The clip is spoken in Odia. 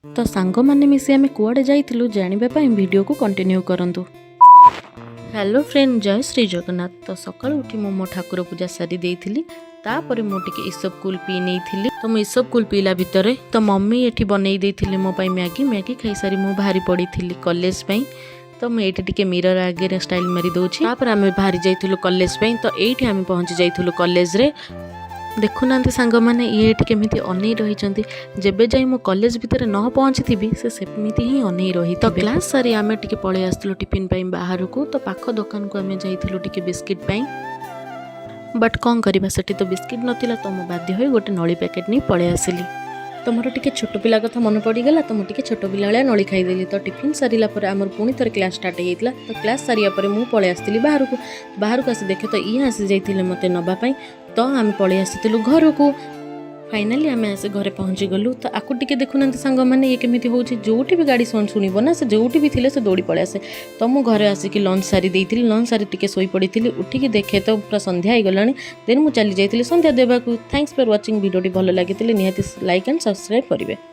ତ ସାଙ୍ଗମାନେ ମିଶି ଆମେ କୁଆଡ଼େ ଯାଇଥିଲୁ, ଜାଣିବା ପାଇଁ ଭିଡ଼ିଓକୁ କଣ୍ଟିନ୍ୟୁ କରନ୍ତୁ। ହ୍ୟାଲୋ ଫ୍ରେଣ୍ଡ, ଜୟ ଶ୍ରୀ ଜଗନ୍ନାଥ। ତ ସକାଳୁ ଉଠି ମୁଁ ମୋ ଠାକୁର ପୂଜା ସାରି ଦେଇଥିଲି। ତାପରେ ମୁଁ ଟିକେ ଇସବଗୁଲ ପିଇ ନେଇଥିଲି। ତ ମୁଁ ଇସବଗୁଲ ପିଇଲା ଭିତରେ ତ ମମି ଏଠି ବନେଇ ଦେଇଥିଲେ ମୋ ପାଇଁ ମ୍ୟାଗି। ମ୍ୟାଗି ଖାଇସାରି ମୁଁ ବାହାରି ପଡ଼ିଥିଲି କଲେଜ ପାଇଁ। ତ ମୁଁ ଏଇଠି ଟିକେ ମିରର ଆଗରେ ଷ୍ଟାଇଲ୍ ମାରି ଦେଉଛି। ତାପରେ ଆମେ ବାହାରି ଯାଇଥିଲୁ କଲେଜ ପାଇଁ। ତ ଏଇଠି ଆମେ ପହଞ୍ଚି ଯାଇଥିଲୁ କଲେଜରେ। ଦେଖୁନାହାନ୍ତି ସାଙ୍ଗମାନେ, ଇଏ ଏଠି କେମିତି ଅନେଇ ରହିଛନ୍ତି। ଯେବେ ଯାଇ ମୁଁ କଲେଜ ଭିତରେ ନ ପହଞ୍ଚିଥିବି, ସେ ସେମିତି ହିଁ ଅନେଇ ରହି। ତ କ୍ଲାସ୍ ସାରି ଆମେ ଟିକେ ପଳେଇ ଆସିଥିଲୁ ଟିଫିନ୍ ପାଇଁ ବାହାରକୁ। ତ ପାଖ ଦୋକାନକୁ ଆମେ ଯାଇଥିଲୁ ଟିକେ ବିସ୍କିଟ୍ ପାଇଁ। ବଟ୍ କ'ଣ କରିବା, ସେଠି ତ ବିସ୍କିଟ୍ ନଥିଲା। ତ ମୁଁ ବାଧ୍ୟ ହୋଇ ଗୋଟେ ନଳି ପ୍ୟାକେଟ୍ ନେଇ ପଳେଇ ଆସିଲି। ତ ମୋର ଟିକେ ଛୋଟ ପିଲା କଥା ମନେ ପଡ଼ିଗଲା, ତ ମୁଁ ଟିକେ ଛୋଟ ପିଲା ଭଳିଆ ନଳି ଖାଇଦେଲି। ତ ଟିଫିନ୍ ସାରିଲା ପରେ ଆମର ପୁଣି ଥରେ କ୍ଲାସ୍ ଷ୍ଟାର୍ଟ ହେଇଯାଇଥିଲା। ତ କ୍ଲାସ୍ ସାରିବା ପରେ ମୁଁ ପଳେଇ ଆସିଥିଲି ବାହାରକୁ। ବାହାରକୁ ଆସି ଦେଖେ ତ ଇଏ ଆସି ଯାଇଥିଲେ ମୋତେ ନେବା ପାଇଁ। ତ ଆମେ ପଳେଇ ଆସିଥିଲୁ ଘରକୁ। ଫାଇନାଲି ଆମେ ଆସି ଘରେ ପହଞ୍ଚିଗଲୁ। ତ ଆକୁ ଟିକେ ଦେଖୁନାହାନ୍ତି ସାଙ୍ଗମାନେ, ଇଏ କେମିତି ହେଉଛି। ଯେଉଁଠି ବି ଗାଡ଼ି ସାଉଣ୍ଡ ଶୁଣିବ ନା, ସେ ଯେଉଁଠି ବି ଥିଲେ ସେ ଦୌଡ଼ି ପଳେଇ ଆସେ। ତ ମୁଁ ଘରେ ଆସିକି ଲଞ୍ଚ ସାରି ଦେଇଥିଲି। ଲଞ୍ଚ ସାରି ଟିକେ ଶୋଇପଡ଼ିଥିଲି। ଉଠିକି ଦେଖେ ତ ପୁରା ସନ୍ଧ୍ୟା ହେଇଗଲାଣି। ଦେନ୍ ମୁଁ ଚାଲି ଯାଇଥିଲି ସନ୍ଧ୍ୟା ଦେବାକୁ। Thanks for watching. ଭିଡ଼ିଓଟି ଭଲ ଲାଗିଥିଲେ ନିହାତି ଲାଇକ୍ ଆଣ୍ଡ ସବସ୍କ୍ରାଇବ୍ କରିବେ।